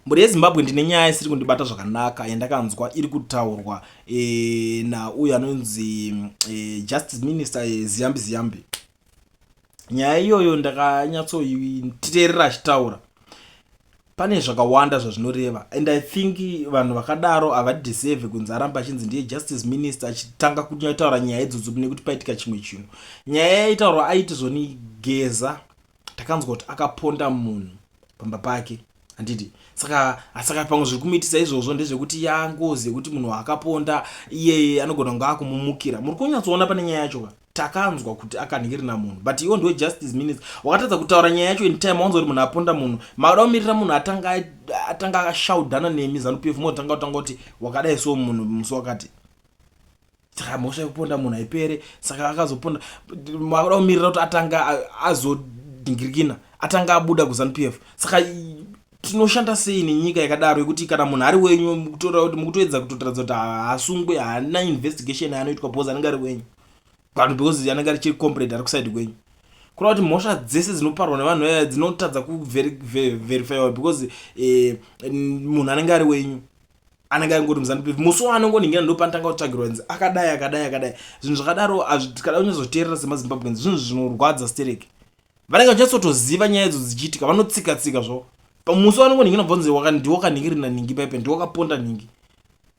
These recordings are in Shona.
Mhuri yeZimbabwe, ndine nyaya isiri kundibata zvakanaka yandakanzwa iri kutaurwa nauyo anonzi Justice Minister Ziyambi Ziyambi. Nyaya iyoyo ndakanyatsoiteerera achitaura. Pane zvakawanda zvazvinoreva, and I think vanhu vakadaro havadeserve kunzi aramba achinzi ndiye Justice Minister, achitanga kunyataura nyaya idzodzo nekuti paitika chimwe chinhu. Nyaya yaitaurwa aiti zvoni Geza takanzwa kuti akaponda munhu pamba pake, handiti? Saka pamwe zviri kumuitisa izvozvo ndezvekuti yangozi yekuti munhu akaponda iyeye anogona kunge akumumukira. Muri kunyatsoona pane nyaya yacho ka, takanzwa kuti akanhingirina munhu, but iwo ndiwe Justice Minister, wakatadza kutaura nyaya yacho in time. Wanzwa kuti munhu aponda munhu, makuda kumirira munhu atanga akashaudhana nemi ZANU PF, motanga kutanga kuti wakadai so munhu musi wakati. Saka mhosva yekuponda munhu haipere. Saka akazoponda, makuda kumirira kuti atanga azodhingirikina, atanga abuda kuZANU PF. Saka tinoshanda sei nenyika yakadaro yekuti kana munhu ari wenyu, mukutora kuti mukutoedza kutotaridza kuti haasungwe, haana investigation yaanoitwa because anenge ari wenyu vanhu, because anenge ari chicomrade ari kuside kwenyu? Kureva kuti mhosva dzese dzinoparwa nevanhu vaya dzinotadza kuverifyiwa because munhu anenge ari wenyu, anenge aingoti muZANU PF, musi waanongoningira ndo panotanga kutsvagirwa nzi akadai, akadai, akadai. Zvinhu zvakadaro tikada kunyatsoteerera semaZimbabweans, zvinhu zvinorwadza stereki. Vanenge vachinatsotoziva nyaya idzo dzichiitika, vanotsika tsika zvavo. Pamusi wanongoningira bvonzi ndiwakanhingirina nhingi paipe, ndiwakaponda nhingi,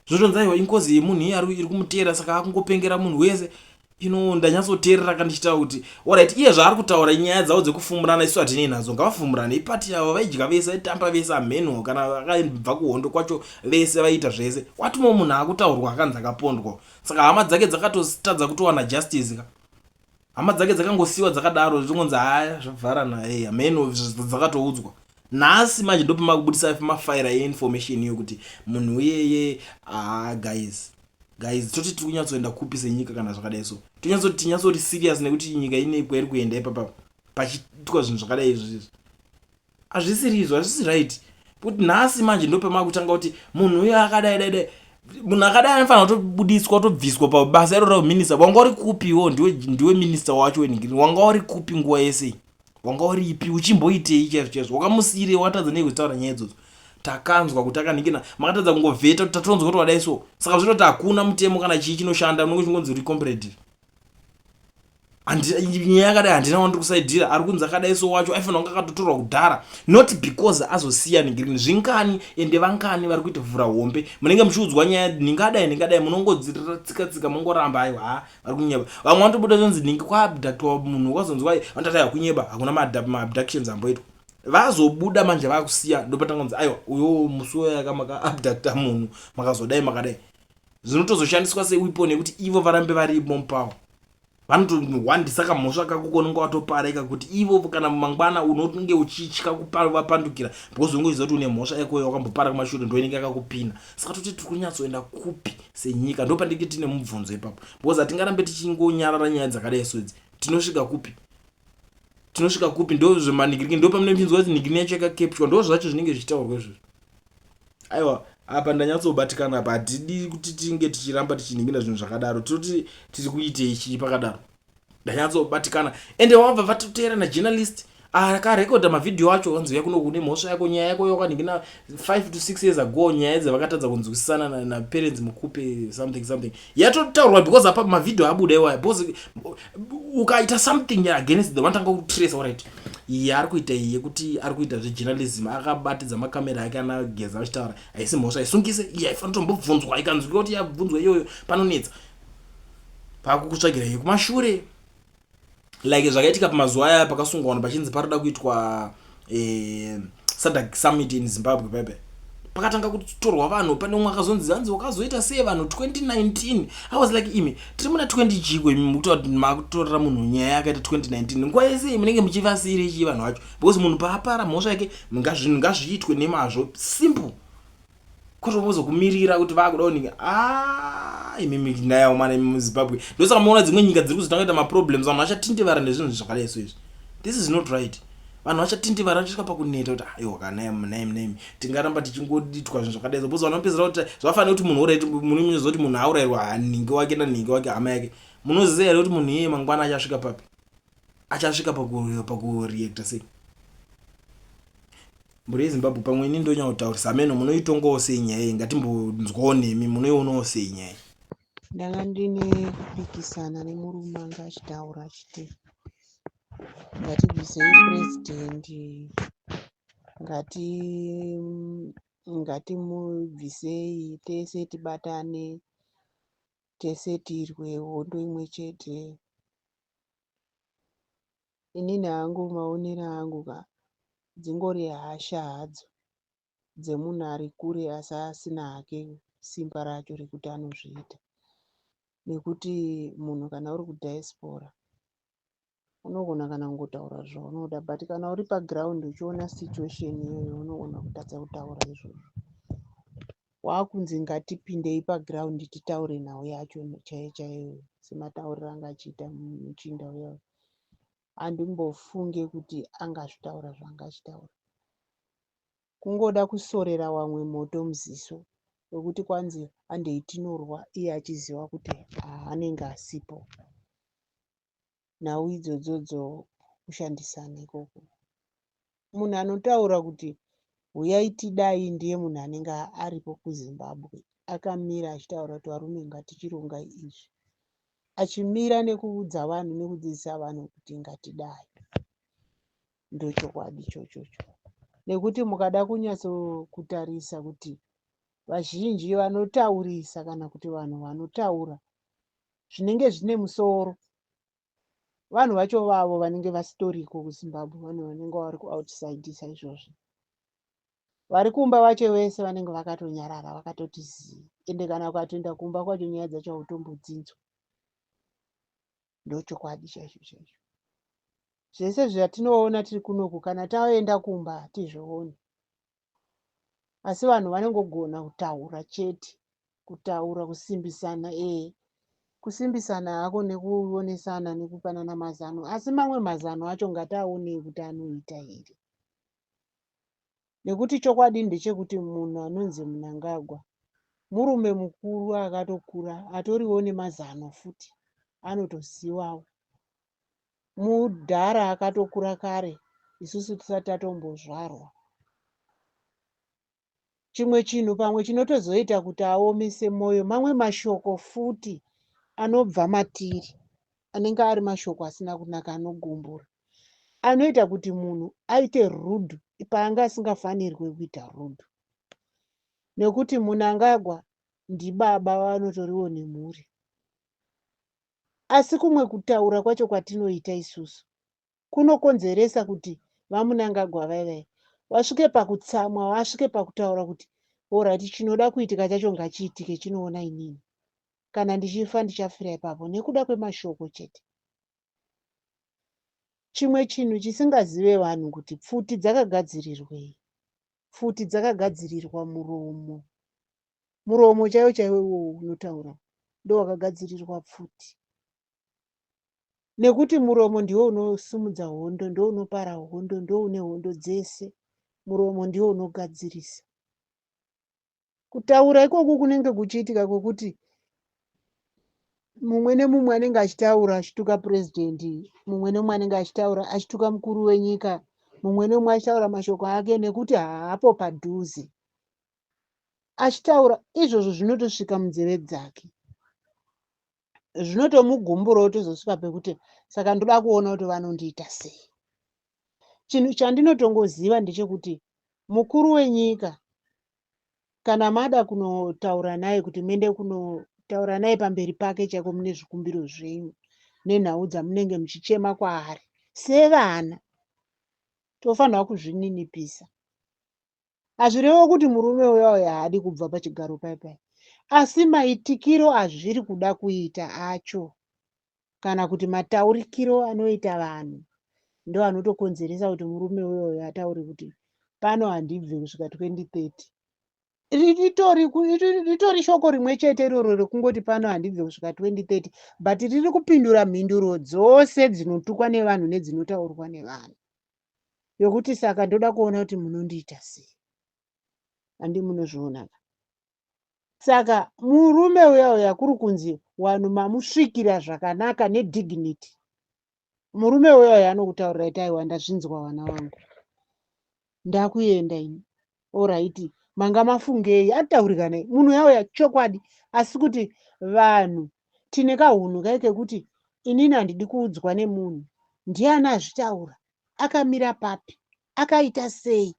zvotonzi aiwa, ingozi yemunhu iye iri kumuteera, saka akungopengera munhu wese ino. Ndanyatsoteerera kandichitaura kuti alright, iye zvaari kutaura nyaya dzavo dzekufumurana, isu hatinei nadzo, ngavafumurane, ipati yavo, vaidya vese, vaitamba vese, amhenho kana vakabva kuhondo kwacho vese, vaiita zvese. Watimo munhu akutaurwa akanzi akapondwa, saka hama dzake dzakatotadza kutowana justice ka. Hama dzake dzakangosiyiwa dzakadaro, zvingonzi haya, zvavharana, hey, hameno dzakatoudzwa. Nhasi manje ndopamakubudisa mafaira einformation iyo kuti munhu iyeye. Ah, guys, guys, toti tiri kunyatsoenda kupi senyika kana zvakadai? So tonyatsoti tinyatsori serious nekuti nyika ine kwairi kuenda ipapa pachiitwa zvinhu zvakadai izvi. Izvi hazvisiri izvo, hazvisi right, kuti nhasi manje ndopamakutanga kuti munhu uyo akadai dai dai. Munhu akadai anofanira kutobudiswa, kutobviswa pabasa iro raminista. Wanga uri kupiwo? Ndiwe minista wacho wenhingiri, wanga uri kupi nguva yese? Wanga uripi uchimboitei chaizvo chaizvo? Wakamusiyirei? Wakatadza nei kuzitaura nyaya idzodzo? Takanzwa kuti akanhingina, makatadza kungovheta kuti tatonzwa kuti wadai so. Saka zvinoti hakuna mutemo kana chii chinoshanda, unenge uchingonzi uri comrade. Nyaya yakadai handina wandiri kusaidhira. Ari kunzi akadai so wacho aifanira kunge akatotorwa kudhara, not because azosiya nhingirini. Zvingani ende vangani vari kuita vhura hombe, munenge muchiudzwa nyaya, ndingadai, ndingadai, munongodzitsika tsika, mongoramba, aiwa, ha, vari kunyeba. Vamwe vanotobuda zvonzi nhingi kwaabductwa munhu, ukazonzwa vanotati aiwa, kunyeba, hakuna maabductions amboitwa. Vazobuda manje vakusiya, ndopatanga kunzi aiwa, uyo musi uyo makaabducta munhu, makazodai, makadai. Zvinotozoshandiswa seweapon yekuti ivo varambe varimo mupower, vanotohwandisa kamhosva kako kononge watopareka, kuti ivo kana mangwana unonge uchitya kuvapandukira because unenge uchiziva kuti une mhosva yako wakambopara kumashure, ndo inenge yakakupina. Saka toti tiri kunyatsoenda kupi senyika? Ndo pandinge tine mubvunzo ipapo, because hatingarambe tichingonyarara nyaya dzakadai soidzi. Tinosvika kupi? Tinosvika kupi? Ndo zvemanigiriki, ndo pamunenge muchinzwa kuti nigiri yacho yakacapturwa, ndo zvacho zvinenge zvichitaurwa izvozvo. Aiwa, apa ndanyatsobatikana apa. Hatidi kuti tinge tichiramba tichinhingira zvinhu zvakadaro. Toti tiri kuitei chii pakadaro? Ndanyatsobatikana. Ende wabva vatoteera najournalist akarekodha mavhidhiyo acho, wanzi uya kuno kune mhosva yako, nyaya yako yakanhingina 5 to 6 years ago, nyaya dzavakatadza kunzwisisana naparents mukupe something something, yatotaurwa because apa mavhidhiyo abuda iwaya. Because ukaita something against the vanotanga kutrace, alright, iye ari kuita iyi yekuti ari kuita zvejournalism, akabatidza makamera ake anageza vachitaura, haisi mhosva, isungise iye, haifanira kutombobvunzwa. Ikanzwika kuti yabvunzwa iyoyo, panonetsa pakukutsvagira iye kumashure, like zvakaitika pamazuva aya pakasungwa vanhu pachinzi paroda kuitwa SADC summit in Zimbabwe. Pepe pakatanga kutorwa vanhu, pane umwe akazonzi hanzi wakazoita sei vanhu 2019. I was like, imi, tiri muna 20 chiko imi mukuti makutorera munhu nyaya yakaita 2019? Nguva yese munenge muchivasiyire chii vanhu vacho? Because munhu paapara mhosva yake, zvinhu ngazviitwe nemazvo, simple, kwete kuti vakuda kuninga. Ah, imimi nayawo mana imi muZimbabwe. Ndosaka muona dzimwe nyika dziri kuzotanga kuita maproblems, vanhu vachatindivara nezvinhu zvakadai so izvi. This is not right. Vanhu vachatindivara, vachisvika pakuneta kuti aiwa, kana naimi naimi tingaramba tichingoditwa zvinhu zvakadai so, because vanhu vanopedzera kuti zvafanira kuti munhu alright, munoziva kuti munhu aurayirwa nhingi wake nanhingi wake, hama yake, munoziva here kuti munhu iyeye mangwana achasvika papi, achasvika pakureacta sei? Mhuri yeZimbabwe pamwe ini ndonyautaurisa hameno munoitongawo sei nyaya iyi ngatimbonzwawo nemi munoionawo sei nyaya iyi. Ndanga ndine kupikisana nemurume anga achitaura achiti ngatibvisei president ngati ngatimubvisei tese tibatane tese tirwe hondo imwe chete. Inini hangu maonero angu ka dzingori hasha hadzo dzemunhu ari kure asi asina hake simba racho rekuti anozviita nekuti munhu kana uri kudiaspora unogona kana kungotaura zvaunoda but kana uri paground uchiona situation iyoyo unogona kutadza kutaura izvozvo wakunzi ngatipindei paground titaure nhau yacho chaiyo chaiyo sematauriro anga achiita muchinda uya handimbofunge kuti angazvitaura zvaanga achitaura kungoda kusorera wamwe moto muziso wekuti kwanzi handei tinorwa iye achiziva kuti anenge asipo nhau idzodzodzo kushandisana ikoko munhu anotaura kuti huyai tidai ndiye munhu anenge aripo kuZimbabwe akamira achitaura kuti varume ngatichirongai izvi achimira nekuudza vanhu nekudzidzisa vanhu kuti ngatidai ndochokwadi ichochocho nekuti mukada kunyatsokutarisa kuti vazhinji vanotaurisa kana kuti vanhu vanotaura zvinenge zvine musoro vanhu vacho vavo vanenge vasitoriko kuZimbabwe vanhu vanenge vari kuoutside saizvozvi vari kumba vacho vese vanenge vakatonyarara vakatoti zii ende kana ukatoenda kumba kwacho nyaya dzacho hautombodzinzwa ndochokwadi chaicho chaicho zvese zvatinoona tiri kunoku kana taenda kumba hatizvioni asi vanhu vanongogona kutaura chete kutaura kusimbisana ee kusimbisana hako nekuonesana nekupanana mazano asi mamwe mazano acho ngatiaonei kuti anoita here nekuti chokwadi ndechekuti munhu anonzi Mnangagwa murume mukuru akatokura atoriwo nemazano futi anotozivawo mudhara akatokura kare isusu tisati tatombozvarwa chimwe chinhu pamwe chinotozoita kuti aomese mwoyo mamwe mashoko futi anobva matiri anenge ari mashoko asina kunaka anogumbura anoita kuti munhu aite rude paanga asingafanirwe kuita rude nekuti Mnangagwa ndibaba vanotoriwo nemhuri asi kumwe kutaura kwacho kwatinoita isusu kunokonzeresa kuti vaMnangagwa vaivai vasvike pakutsamwa vasvike pakutaura kuti alright chinoda kuitika chacho ngachiitike chinoona inini kana ndichifa ndichafira ipapo nekuda kwemashoko chete chimwe chinhu chisingazive vanhu kuti pfuti dzakagadzirirwei pfuti dzakagadzirirwa muromo muromo chaiwo chaiwo iwowo unotaura ndo wakagadzirirwa pfuti nekuti muromo ndiwo unosimudza hondo ndo unopara hondo ndo une hondo dzese muromo ndiwo unogadzirisa kutaura ikoku kunenge kuchiitika kwekuti mumwe nemumwe anenge achitaura achituka purezidendi mumwe nemumwe anenge achitaura achituka mukuru wenyika mumwe nemumwe achitaura mashoko ake nekuti haapo padhuze achitaura izvozvo zvinotosvika munzeve dzake zvinotomugumbura otozosvika pekuti saka ndoda kuona kuti vanondiita sei chinhu chandinotongoziva ndechekuti mukuru wenyika kana mada kunotaura naye kuti muende kunotaura naye pamberi pake chaiko mune zvikumbiro zvenyu nenhau dzamunenge muchichema kwaari sevana tofanirwa kuzvininipisa hazvirevo kuti murume uya uya haadi kubva pachigaro paipai asi maitikiro azviri kuda kuita acho kana kuti mataurikiro anoita vanhu ndo anotokonzeresa kuti murume uyo uyo ataure kuti pano handibve kusvika 2030 ritori shoko rimwe chete iroro rekungoti pano handibve kusvika 2030 but riri kupindura mhinduro dzose dzinotukwa nevanhu nedzinotaurwa nevanhu yokuti saka ndoda kuona kuti munondiita sei handi munozvionaka saka murume uya uya kuri kunzi vanhu mamusvikira zvakanaka nedignity murume uya uya anokutaurira iti aiwa ndazvinzwa vana vangu. Ndakuenda ini. Oraiti, manga mafungei? Ataurika nei munhu yauya chokwadi. Asi kuti vanhu tine kahunhu kai kekuti inini handidi kuudzwa nemunhu. Ndiani azvitaura? Akamira papi? Akaita sei?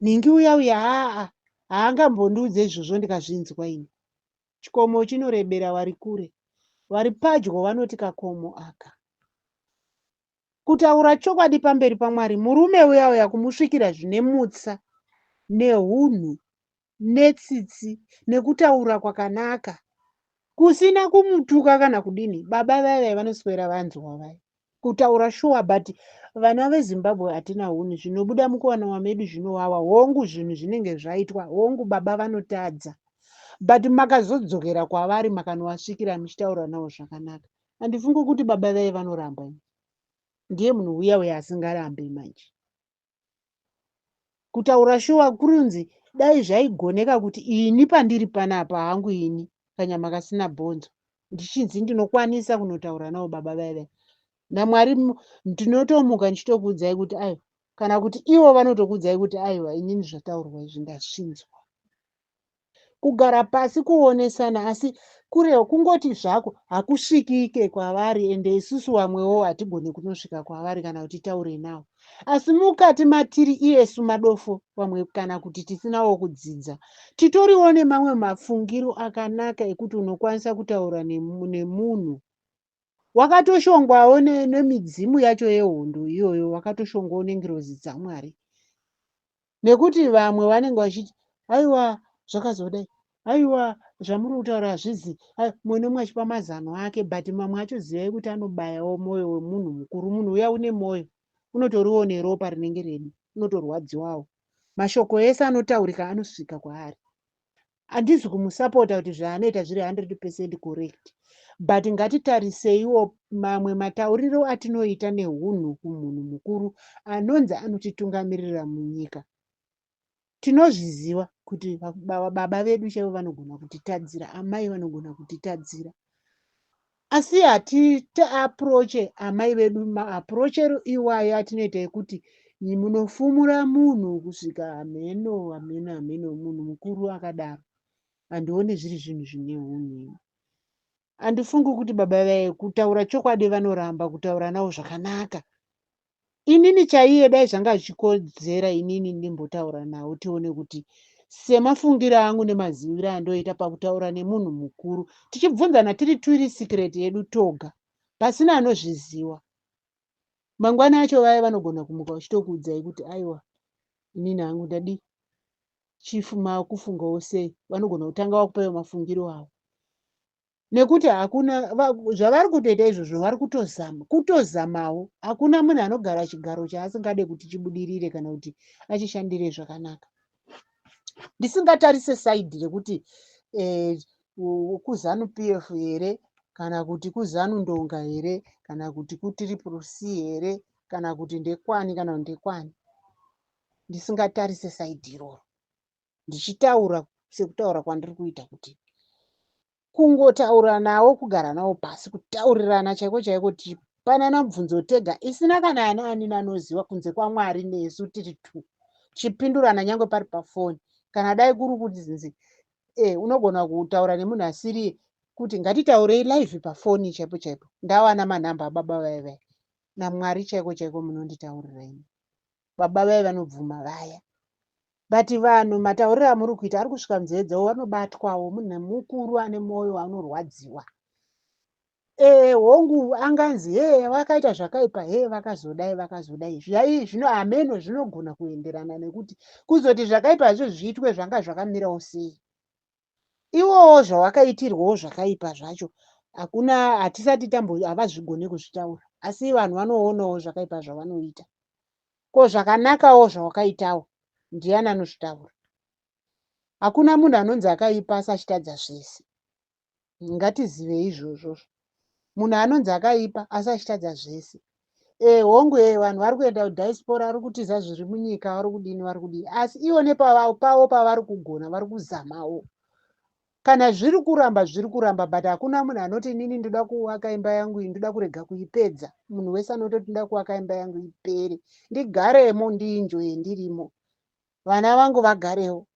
Nhingi uya uya haa haangambondiudze izvozvo ndikazvinzwa ini. Chikomo chinorebera vari kure. Vari padyo vanoti kakomo aka. Kutaura chokwadi pamberi paMwari, murume uya uya kumusvikira zvine mutsa nehunhu netsitsi nekutaura kwakanaka kusina kumutuka kana kudini, baba vaya vaya vanoswera vanzwa vaya. Kutaura shuwa, but vana veZimbabwe hatina hunhu. Zvinobuda mukuwanawa medu zvinowawa. Hongu, zvinhu zvinenge zvaitwa, hongu, baba vanotadza, but makazodzokera kwavari makanovasvikira muchitaura navo zvakanaka, handifungi kuti baba vaye vanoramba. Ndiye munhu uya uya asingarambi manje. Kutaura shuwa, kurunzi dai zvaigoneka kuti ini pandiri panapa hangu ini kanyama kasina bhonzo ndichinzi ndinokwanisa kunotaura navo baba vaya vaya, naMwari ndinotomuka ndichitokuudzai kuti aiwa, kana kuti ivo vanotokuudzai kuti aiwa, inini zvataurwa izvi ndazvinzwa. Kugara pasi kuonesana, asi kure kungoti zvako hakusvikike kwavari, ende isusu vamwewo hatigone kunosvika kwavari kana kuti taure navo. Asi mukati matiri iyesu madofo vamwe kana kuti tisinawo kudzidza, titoriwo nemamwe mafungiro akanaka ekuti unokwanisa kutaura nemunhu wakatoshongwawo nemidzimu yacho yehondo iyoyo, wakatoshongwawo nengirozi dzaMwari. Nekuti vamwe vanenge vachiti aiwa, zvakazodai, aiwa, zvamuri kutaura hazvizi, mumwe nemumwe achipa mazano ake, but mamwe acho zivai kuti anobayawo mwoyo wemunhu mukuru. Munhu uya une mwoyo, unotoriwo neropa rinenge redu, unotorwadziwawo. Mashoko ese anotaurika anosvika kwaari. Handisi kumusapota kuti zvaanoita zviri 100% correct, but ngatitariseiwo mamwe matauriro atinoita nehunhu kumunhu mukuru anonzi anotitungamirira munyika. Tinozviziva kuti baba vedu chaivo vanogona kutitadzira, amai vanogona kutitadzira, asi hatitiaproche amai vedu maaprochero iwayo atinoita ekuti munofumura munhu kusvika hameno hameno hameno. Munhu mukuru akadaro, handioni zviri zvinhu zvine unhu. Handifungi kuti baba vaye, kutaura chokwadi, vanoramba kutaura navo zvakanaka. Inini chaiye dai zvanga zvichikodzera inini ndimbotaura navo, tione kuti semafungiro angu nemaziviro andoita pakutaura nemunhu mukuru, tichibvunzana tiri turi secret yedu toga pasina anozviziva. Mangwana acho vaya vanogona kumuka vachitokuudzai kuti aiwa, inini hangu ndadii, chief, makufungawo sei? Vanogona kutanga vakupaiwo mafungiro avo, nekuti hakuna zvavari kutoita izvozvo, vari kutozama, kutozamawo. Hakuna munhu anogara chigaro chaasingade kuti chibudirire kana kuti achishandire zvakanaka. Ndisingatarise side rekuti kuZANU PF here, kana kuti kuZANU ndonga here, kana kuti kuTriple C here, kana kuti ndekwani, kana kuti ndekwani. Ndisingatarise side iroro, ndichitaura sekutaura kwandiri kuita kuti kungotaura nawo, kugara nawo pasi, kutaurirana chaiko chaiko, tichipanana mubvunzo tega isina kana ani ani anoziva kunze kwaMwari nesu tiri two, tichipindurana nyange pari pafoni. Kana dai kuri kuti zinzi unogona kutaura nemunhu asiri kuti ngatitaurei live pafoni chaipo chaipo, ndawana manhamba ababa vaya vaya, naMwari chaiko chaiko munonditaurira ini, baba vaya vanobvuma vaya. But vanhu, matauriro amuri kuita ari kusvika munzeve dzavo, vanobatwawo. Munhu mukuru ane mwoyo anorwadziwa. Hongu, anganzi he vakaita zvakaipa, he vakazodai, vakazodai, zvai zvino hameno zvinogona kuenderana nekuti kuzoti zvakaipa zvo zviitwe zvanga zvakamirawo sei. Iwowo zvawakaitirwawo zvakaipa zvacho hakuna, hatisati tambo, havazvigone kuzvitaura, asi vanhu vanoonawo zvakaipa zvavanoita. Ko zvakanakawo zvawakaitawo ndiani anozvitaura? Hakuna munhu anonzi akaipa asi achitadza zvese. Ngatizivei izvozvo, munhu anonzi akaipa asi achitadza zvese. Hongu, vanhu vari kuenda kudiaspora, vari kutiza zviri munyika, vari kudini, vari kudini, asi ivo nepavo pavo pavari kugona vari kuzamawo. Kana zviri kuramba zviri kuramba but hakuna munhu anoti inini ndoda kuvaka imba yangu iyi ndoda kurega kuipedza. Munhu wese anototi ndoda kuvaka imba yangu ipere ndigaremo ndiinjoye ndirimo. Vana vangu vagarewo.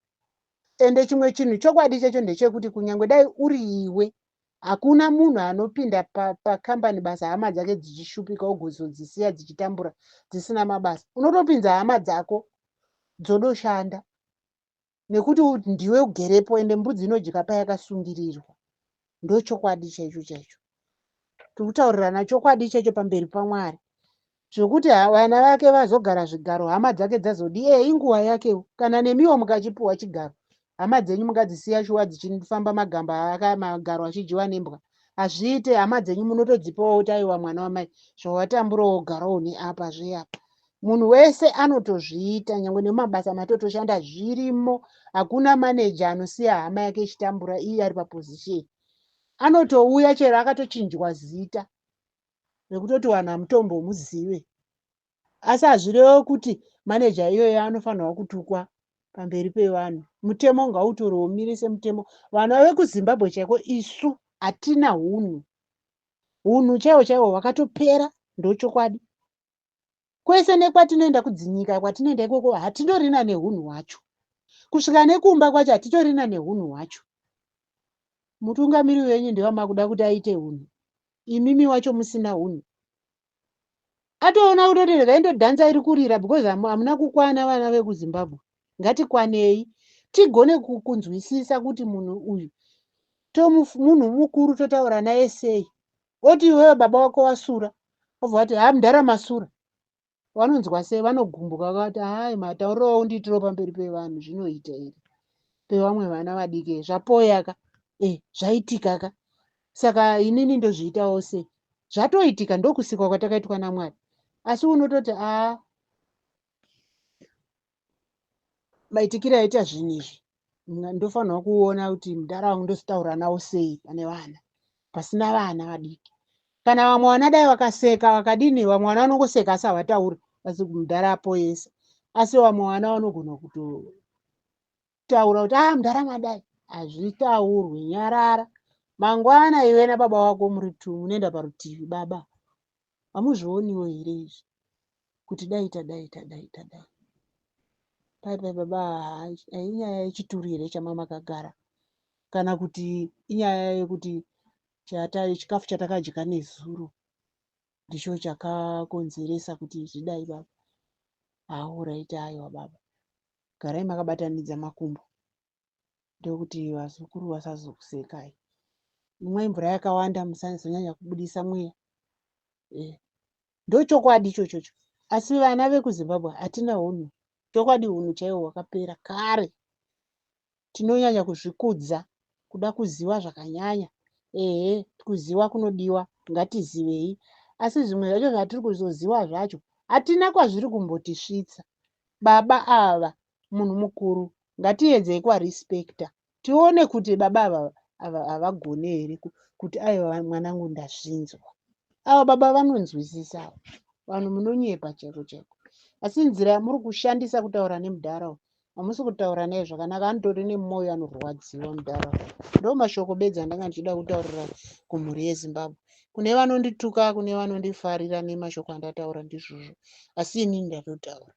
Ende chimwe chinhu chokwadi chacho ndechekuti kunyange dai uri iwe hakuna munhu anopinda pakambani pa basa hama dzake dzichishupika ogozodzisiya dzichitambura dzisina mabasa. Unotopinza hama dzako dzodoshanda nekuti ndiwe ugerepo ende mbudzi inodya payakasungirirwa. Ndochokwadi chaicho chaicho. Tiri kutaurirana chokwadi chaicho pamberi paMwari. Zvekuti vana vake vazogara zvigaro hama dzake dzazodii e inguva yakewo. Kana nemiwo mukachipiwa chigaro hama dzenyu mungadzisiya shuwa dzichifamba magamba aka magaro achidyiwa nembwa. Hazviite hama dzenyu munotodzipawo kuti aiwa mwana wamai zvawatamburawo garawo neapa zveapa. Munhu wese anotozviita nyangwe nemumabasa matotoshanda zvirimo. Hakuna maneja anosiya hama yake ichitambura iye ari paposition. Anotouya chero akatochinjwa zita rekutoti vanhu hamutombomuzive. Asi hazvirevo kuti maneja iyoyo anofanirwa kutukwa pamberi pevanhu. Mutemo ngautorwe umire semutemo. Vana vekuZimbabwe chaiko isu hatina hunhu. Hunhu chaiwo chaiwo hwakatopera ndochokwadi. Kwese nekwatinoenda kudzinyika kwatinoenda ikoko hatitorina nehunhu hwacho. Kusvika nekumba kwacho hatitorina nehunhu hwacho. Mutungamiri wenyu ndewamakuda kuti aite hunhu. Imimi wacho musina hunhu. Atoona kutoti regai ndodhanza iri kurira because hamuna kukwana vana vekuZimbabwe. Ngatikwanei tigone kunzwisisa kuti munhu uyu munhu mukuru totaura naye sei. Oti iwewe baba wako wasura obva wati ha mudhara masura. Vanonzwa sei? Vanogumbuka vakati hai matauriro aundiitiro pamberi pevanhu zvinoita here pevamwe vana vadiki zvapoya ka e zvaitika ka saka inini ndozviitawo sei? Zvatoitika ndokusikwa kwatakaitwa naMwari asi unototi a maitikiro aita zvinhu izvi ndofanirwa kuona kuti mudhara wangu ndozotaura nawo sei pane vana pasina vana vadiki. Kana vamwe vana dai vakaseka vakadini vamwe vana vanongoseka asi havatauri asi mudhara apoyesa asi vamwe vana vanogona kutotaura kuti ah mudhara madai hazvitaurwi nyarara mangwana iwe nababa wako muri two munoenda parutivi baba hamuzvioniwo here izvi kuti dai tadai tadai tadai pai pai baba inyaya yechituru here chamamakagara kana kuti inyaya yekuti chikafu chatakadya nezuro ndicho chakakonzeresa kuti zvidai baba hauraiti aiwa baba garai makabatanidza makumbo ndokuti vazukuru vasazokusekai imwai mvura yakawanda musazonyanya kubudisa mweya eh. Ndochokwadi ichochocho asi vana vekuZimbabwe hatina hunhu chokwadi hunhu chaiwo hwakapera kare tinonyanya kuzvikudza kuda kuziva zvakanyanya ehe kuziva kunodiwa ngatizivei asi zvimwe zvacho zvatiri kuzoziva zvacho hatina kwazviri kumbotisvitsa baba ava munhu mukuru ngatiedzei kuvarespecta tione kuti baba ava havagone here kuti aiwa mwanangu ndazvinzwa. Ava baba vanonzwisisa ava. Vanhu munonyepa chaiko chaiko. Asi nzira yamuri kushandisa kutaura nemudhara uyu hamusi kutaura naye zvakanaka anotori nemwoyo anorwadziwa mudhara uyu. Ndo mashoko bedzi andanga ndichida kutaurira kumhuri yeZimbabwe. Kune vanondituka kune vanondifarira nemashoko andataura ndizvozvo asi inini ndatotaura.